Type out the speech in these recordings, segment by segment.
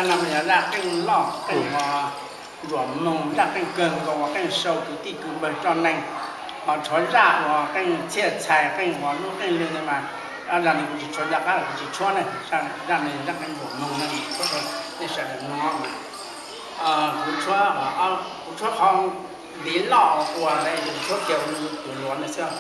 Zaj no mas yog zaj qeej loj qeej uas ntsuam moog, zaj qeej kawg nkaus uas qeej sau kwv tij kwv npawg roj neeg, ho tshuav zaj uas qeej txhiaj txhais qeej uas lub qeej lwg ntawd mas, zaj no kuv tsis tshuav, zaj qab kuv tsis tshuav ne. Zaj no yog zaj qeej ntsuam moog no, nej sawv daws mloog mas. Kuv tshuav, kuv tshuav qhov ntiv loj ua ntawd, kuv tshuav kiag tus luav ntawd xwb.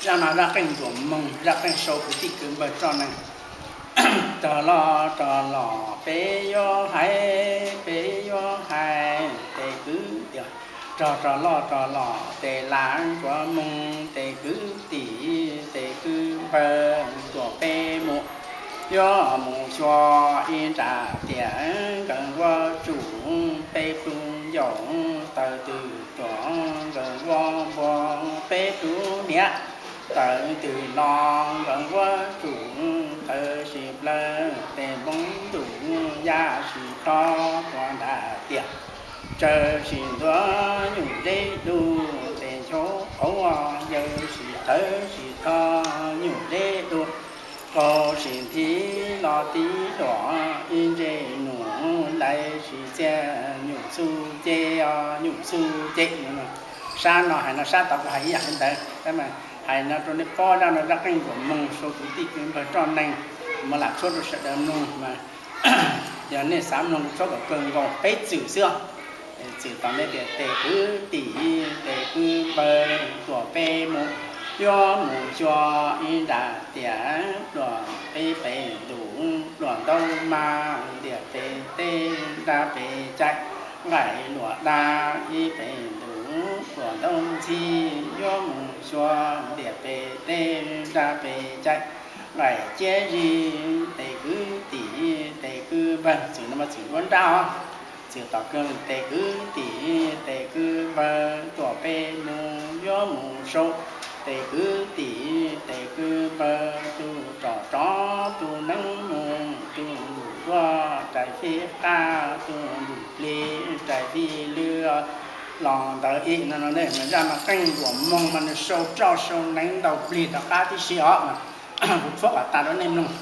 Zaj no zaj qeej nruas moog, zaj qeej sau kwv tij kwv npawg roj neeg. Rog loj rog los peb yuav hais, peb yuav hais tes kwv tij. Rog rog loj rog los tes lav ntsuav moog, tes kwv tij tes kwv npawg tuam peb mus. Yuav mus xyuas ib nra tias nkawd ua tsum peb tug ncaus, taws twg tuam nkawd ua npua peb tug niam, taws twg no nkawd ua tsum taws sis plawg tes npoo ntuj, yaj sis tho tuam nram tias tsawg sis ntuav nyuj zeb dub, tes nchov qauv yawg sis tawv sis tho nyuj zeb dub, qaug sis nthi los tib luam ib ntsej num, lais sis txiaj nyuj xub ceg, nyuj xub ceg. Sab no hais no sab tod kuv hais ib yam li ntawd, hais no rau nej paub zaj no zaj qeej nruas moog sau kwv tij kwv npawg roj neeg, mas lam tshuab rau sawv daws mloog mas yog nej xav mloog kuv tshuab kom kawg nkaus peb txwm xwb os. Txwm tom ntej tias tes kwv tij tes kwv npawg tuam peb mus, yuav mus xyuas ib nra tias pluas peb pem ntuj pluas ntaub mas, ntiaj pem teb nrab pem cai, nqaij luam dab ib pem ntuj pluas ntaub ntxhib, yuav mus xyuas ntiaj pem teb nrab pem cai, nqaij ciab zig tes kwv tij tes kwv npawg. Txwm no mas txwm nruab nrab os. Txwm tom kawg tes kwv tij tes kwv npawg tuam peb mus, yuav mus sau tes kwv tij tes kwv npawg, tug rog rov tug neeb mus, tug ntuj duab rais fij qab, tug ntuj plig rais fij lwj los ntawd ib no. Zaj no qeej nruas moog mas nws sau roj sau neeb ntau plig rov qab tib si os. Kuv tshuab kom tas rau nej mloog.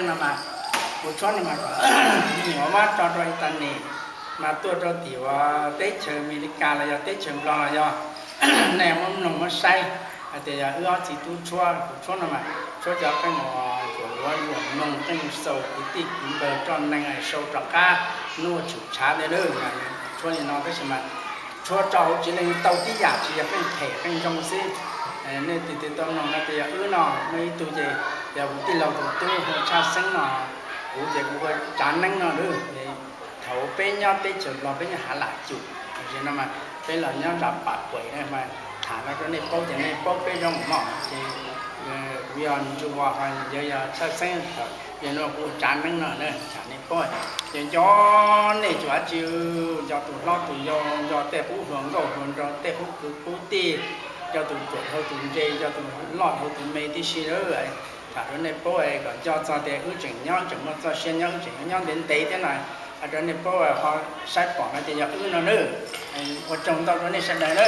no mas, kuv tshuab no mas kom nyuam vab tso rau internet, mas tuaj rau tim uas teb chaws Amelikas los yog teb chaws Nplog los yog, nej muab mloog muab saib hais tias yog wb ob txiv tub tshuab. Kuv tshuab no mas tshuab cov qeej uas tsuam luav ntsuam mloog, qeej xaus kwv tij kwv npawg roj neeg sau rov qab, nuj tshwm tshav ntawd lawm mas tshuab li no tab sis mas tshuab rau hauv tsev neeg tau tib yam, tsis yog qeej phem qeej zoo xwb. Nej tus twg tau mloog no ces yog wb no, muaj ib tug ces yog kuv tij laug tus tub hu Tshaj Xeeb no, kuv ces kuv hu Tsav Neeb no lawm. Thaum peb nyob teb chaws Nplog peb nyob Hav Lam Cum, tam sim no mas peb los nyob Zas Pas Kuem na mas tham no rau nej paub ces nej paub peb zoo mog. Ces kuv yog Ntsuag ho yawg yog Tshaj Xeeb, yog no kuv hu Tsav Neeb no na, tham nej paub. Ces nco nej tsuas dab tsi, nco tus hlob tus yau, nco tej qub hluas nkauj hluas nraug, tej qub kwv qub tij, nco tus ruam dhau tus ntse, nco tus loj dhau tus me tib si lawm. Tham rau nej paub kom nco txog tias wb tseem nyob tseem muaj txoj sia nyob, wb tseem nyob ntev ntev thiab no, hais rau nej paub ho saib pom no ces yog wb no na. Ua tsaug ntau rau nej sawv daws na.